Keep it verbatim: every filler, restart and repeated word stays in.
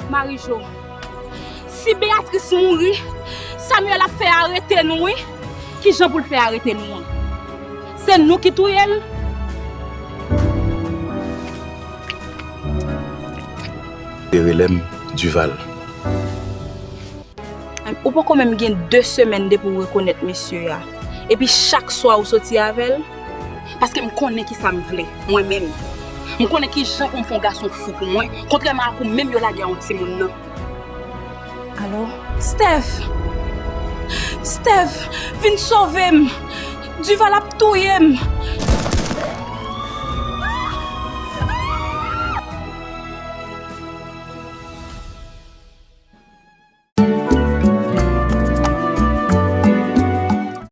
Marijo, si Beatrice mouri, Samuel ap fè arete nou, wi. Ki jan pou l fè arete nou an? Se nou ki touye l? Te rele m Duval. Ou poko menm gen de semèn depi w rekonèt mesye a. Epi chak swa ou soti avè l, paske m konnen ki sa m vle, mwen menm. M konnen ki jan pou m fè yon gason fou pou mwen, kontrèman ak ou menm yo lage a yon timoun nan. Alo? Steph! Steph! Vin sove m! Duval ap touye m!